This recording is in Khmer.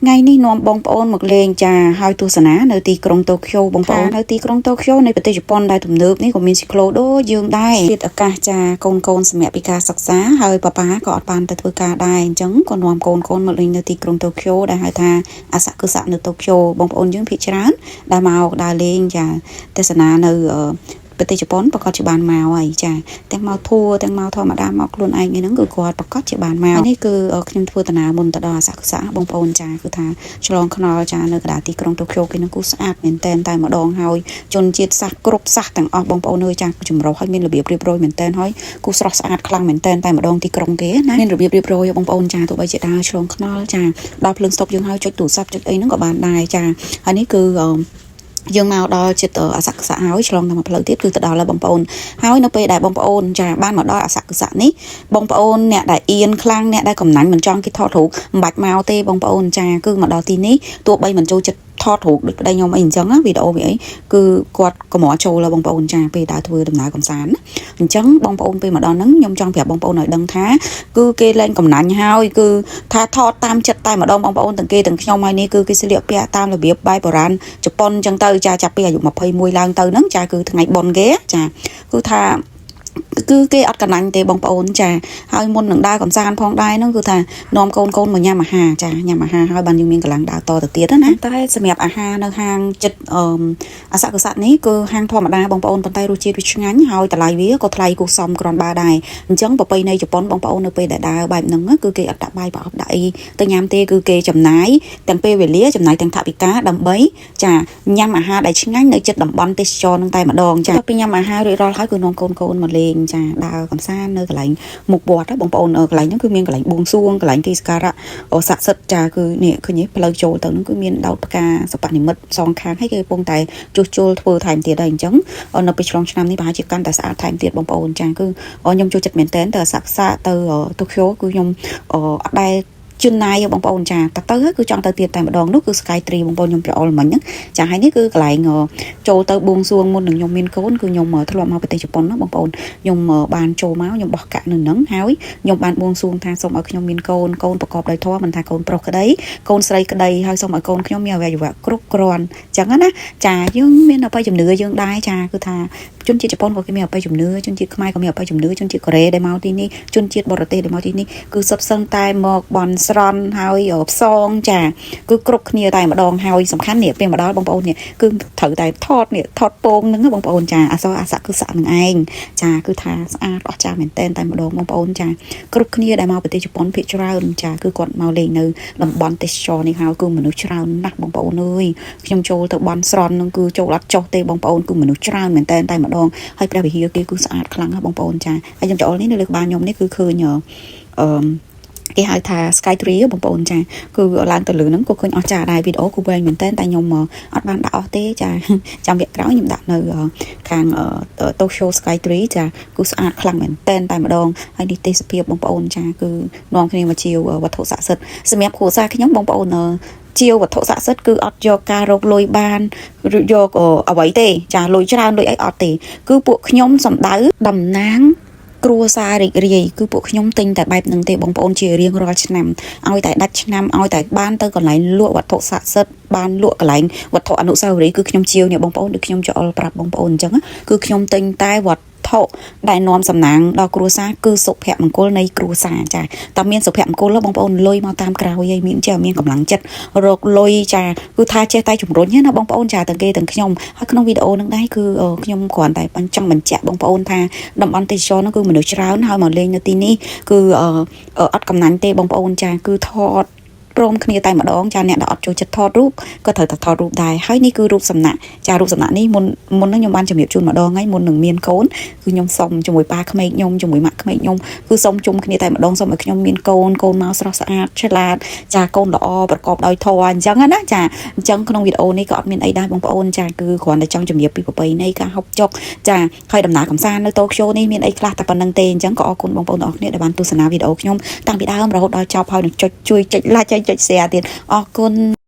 ថ្ងៃនេះនាំបងប្អូនមកលេងចាហើយទស្សនានៅទីក្រុងតូក្យូបងប្អូននៅទីក្រុងតូក្យូនៃប្រទេសជប៉ុនដែលទំនើបនេះក៏មានស៊ីក្លូដូចយើងដែរជាតិឱកាសចាកូនកូនសម្រាប់ពីការសិក្សាហើយប៉ាប៉ាក៏អត់បានទៅធ្វើការដែរអញ្ចឹងក៏នាំកូនកូនមកលេងនៅទីក្រុងតូក្យូដែលហៅថាអាសាគុសៈនៅតូក្យូបងប្អូនយើងភាគច្រើនដែលមកដើរលេងចាទស្សនានៅប្រទេសជប៉ុនប្រកាសជាបានមកហើយចាទាំងមកធួទាំងមកធម្មតាមកខ្លួនឯងហ្នឹងគឺគាត់ប្រកាសជាបានមកនេះគឺខ្ញុំធ្វើដំណើរមុនទៅដល់អាសាគុសៈបងប្អូនចាគឺថាឆ្លងថ្នល់ចានៅកណ្ដាលទីក្រុងតូក្យូគេនឹងគូស្អាតមែនតែនតែម្ដងហើយជនជាតិសាសគ្រប់សាសទាំងអស់បងប្អូនអើយចាចម្រុះហើយមានរបៀបរៀបរយមែនតែនហើយគូស្រស់ស្អាតខ្លាំងមែនតែនតែម្ដងទីក្រុងគេណាមានរបៀបរៀបរយបងប្អូនចាទោះបីជាដើរឆ្លងថ្នល់ចាដល់ភ្លើងស្តុបយើងហើយចុចទូរស័ព្ទចុចអីហ្នឹងក៏បានដែរចាហើយនេះគឺយើងមកដល់ចិត្តអាសក្សៈហើយឆ្លងតាមផ្លូវទៀតគឺទៅដល់ហើយបងប្អូនហើយនៅពេលដែលបងប្អូនចាបានមកដល់អាសក្សៈនេះបងប្អូនអ្នកដែលអៀនខ្លាំងអ្នកដែលកំណាញ់មិនចង់គេថតរូបមិនបាច់មកទេបងប្អូនចាគឺមកដល់ទីនេះទោះបីមិនចូលចិត្តថតរូបដូចប្តីខ្ញុំអីអញ្ចឹងណាវីដេអូវាអីគឺគាត់កម្រចូលហើយបងប្អូនចាពេលដើរធ្វើដំណើរកំសាន្តណាអញ្ចឹងបងប្អូនពេលមកដល់ហ្នឹងខ្ញុំចង់ប្រាប់បងប្អូនឲ្យដឹងថាគឺគេលែងកំណាញ់ហើយគឺថាថតតាមចិត្តតែម្ដងបងប្អូនទាំងគេទាំងខ្ញុំហើយនេះគឺគេស្លៀកពាក់តាមរបៀបបែបបុរាណជប៉ុនអញ្ចឹងទៅចាចាប់ពីអាយុ21ឡើងទៅហ្នឹងចាគឺថ្ងៃបុណ្យគេចាគឺថាគឺគេអត់កណាញ់ទេបងប្អូនចាហើយមុននឹងដើរកំសាន្តផងដែរហ្នឹងគឺថានាំកូនកូនមកញ៉ាំអាហារចាញ៉ាំអាហារហើយបានយើងមានកម្លាំងដើរតទៅទៀតណាតែសម្រាប់អាហារនៅហាងចិត្តអឺអាសកសៈនេះគឺហាងធម្មតាបងប្អូនប៉ុន្តែរសជាតិវាឆ្ងាញ់ហើយតម្លៃវាក៏ថ្លៃគួរសមគ្រាន់បើដែរអញ្ចឹងប្រពៃណីជប៉ុនបងប្អូននៅពេលដែលដើរបែបហ្នឹងគឺគេអត់ដាក់បាយប្រអប់ដាក់អីទៅញ៉ាំទេគឺគេចំណាយទាំងពេលវេលាចំណាយទាំងថវិកាដើម្បីចាញ៉ាំអាហារដែលឆ្ងាញ់នៅចិត្តតំបន់ទេសចរនឹងតែម្ដងចាពេលញ៉ាំអាហាររួចរាល់ហើយគឺនាំកូនកូនមកលេងចាដើរកំសាន្តនៅកន្លែងមុខវត្តបងប្អូនកន្លែងហ្នឹងគឺមានកន្លែងបួងសួងកន្លែងទីសក្ការៈស័ក្តិសិទ្ធិចាគឺនេះឃើញទេផ្លូវចូលទៅហ្នឹងគឺមានដោតផ្កាសពនិមិត្តសងខាងហើយគេកំពុងតែជួសជុលធ្វើថែមទៀតហើយអញ្ចឹងនៅពេលឆ្លងឆ្នាំនេះប្រហែលជាកាន់តែស្អាតថែមទៀតបងប្អូនចាគឺខ្ញុំចូលចិត្តមែនតើទៅសាក់សាទៅតូក្យូគឺខ្ញុំអត់ដែលជឿនណាយបងប្អូនចាតទៅគឺចង់ទៅទៀតតែម្ដងនោះគឺ Sky Tree បងប្អូនខ្ញុំប្រអល់មិញហ្នឹងចាហើយនេះគឺកន្លែងចូលទៅបួងសួងមុននឹងខ្ញុំមានកូនគឺខ្ញុំធ្លាប់មកប្រទេសជប៉ុនណាបងប្អូនខ្ញុំបានចូលមកខ្ញុំបោះកាក់នៅនឹងហើយខ្ញុំបានបួងសួងថាសូមឲ្យខ្ញុំមានកូនកូនប្រកបដោយធម៌មិនថាកូនប្រុសក្តីកូនស្រីក្តីហើយសូមឲ្យកូនខ្ញុំមានអវយវៈគ្រប់គ្រាន់អញ្ចឹងណាចាយើងមានអបិយជំនឿយើងដែរចាគឺថាជនជាតិជប៉ុនក៏គេមានអបិយជំនឿជនជាតិខ្មែរក៏មានអបិយជំនឿជនជាតិកូរ៉េដែលមកទីនេះជនជាតិបរទេសដែលមកទីនេះគឺសុទ្ធសឹងតែមកបន់ស្រន់ហើយផ្សងចាគឺគ្រប់គ្នាតែម្ដងហើយសំខាន់នេះពេលមកដល់បងប្អូននេះគឺត្រូវតែថតនេះថតពងហ្នឹងបងប្អូនចាអសអសគឺស័កនឹងឯងចាគឺថាស្អាតអស្ចារ្យមែនតែនតែម្ដងបងប្អូនចាគ្រប់គ្នាដែលមកប្រទេសជប៉ុនភាគច្រើនចាគឺគាត់មកលេងនៅតំបន់ទេសចរនេះហើយគឺមនុស្សច្រើនណាស់បងប្អូនអើយខ្ញុំចូលទៅបន់ស្រន់នឹងគឺចូលអត់ចុះទេបងប្អូនគឺមនុស្សច្រើនមែនតែនតែម្ដងហើយព្រះវិហារគេគឺស្អាតខ្លាំងណាស់បងប្អូនចាហើយខ្ញុំចូលនេះនៅលើក្បាលខ្ញុំនេះគឺឃើញអឺគេហៅថា Sky Tree បងប្អូនចាគឺឡើងទៅលើហ្នឹងក៏ឃើញអស្ចារ្យដែរវីដេអូគឺវែងមែនតើតែខ្ញុំអត់បានដាក់អស់ទេចាចាំវគ្គក្រោយខ្ញុំដាក់នៅខាង Tokyo Sky Tree ចាគឺស្អាតខ្លាំងមែនតែនតែម្ដងហើយនេះទេសភាពបងប្អូនចាគឺនាំគ្នាមកជាវវត្ថុស័ក្តិសិទ្ធិសម្រាប់គ្រួសារខ្ញុំបងប្អូនជាវត្ថុស័ក្តិសិទ្ធិគឺអត់យកការរកលុយបានឬយកអ្វីទេចាលុយច្រើនលុយអីអត់ទេគឺពួកខ្ញុំសំដៅតំណាងគ្រួសាររីករាយគឺពួកខ្ញុំទិញតែបែបហ្នឹងទេបងប្អូនជារៀងរាល់ឆ្នាំឲ្យតែដាច់ឆ្នាំឲ្យតែបានទៅកន្លែងលក់វត្ថុស័ក្តិសិទ្ធិបានលក់កន្លែងវត្ថុអនុស្សាវរីយ៍គឺខ្ញុំជាវនេះបងប្អូនដូចខ្ញុំចោលប្រាប់បងប្អូនអញ្ចឹងគឺខ្ញុំទិញតែវត្ថុដែលនាំសំណាងដល់គ្រួសារគឺសុភមង្គលនៃគ្រួសារចាតែមានសុភមង្គលបងប្អូនលុយមកតាមក្រោយឯងមានចេះមានកម្លាំងចិត្តរកលុយចាគឺថាចេះតែជំរុញណាបងប្អូនចាទាំងគេទាំងខ្ញុំហើយក្នុងវីដេអូនឹងដែរគឺខ្ញុំគ្រាន់តែចង់បញ្ជាក់បងប្អូនថាតំបន់ទេសចរនោះគឺមនុស្សច្រើនហើយមកលេងនៅទីនេះគឺអត់កំណាញ់ទេបងប្អូនចាគឺថតព្រមគ្នាតែម្ដងចាអ្នកដែលអត់ចូលចិត្តថតរូបក៏ត្រូវតែថតរូបដែរហើយនេះគឺរូបសំណាក់ចារូបសំណាក់នេះមុនមុននឹងខ្ញុំបានជំរាបជូនម្ដងហើយមុននឹងមានកូនគឺខ្ញុំសុំជាមួយប៉ាក្មេកខ្ញុំជាមួយម៉ាក់ក្មេកខ្ញុំគឺសុំជុំគ្នាតែម្ដងសុំឲ្យខ្ញុំមានកូនកូនមកស្រស់ស្អាតឆ្លាតចាកូនល្អប្រកបដោយធម៌អញ្ចឹងណាចាអញ្ចឹងក្នុងវីដេអូនេះក៏អត់មានអីដែរបងប្អូនចាគឺគ្រាន់តែចង់ជំរាបពីប្រពៃណីការហូបចុកចាហើយដំណើរកំសាន្តនៅតូក្យូនេះមានអីខ្លះតែប៉ុណ្្នឹងទេអញ្ចឹងក៏អរគុណបងប្អូនទាំងអស់គ្នាដែលបានទស្សនាវីដេអូខ្ញុំតាំងពីដើមរហូតដល់ចប់ហើយនឹងចុចជួយចុច like ចុច share ទៀតអរគុណ។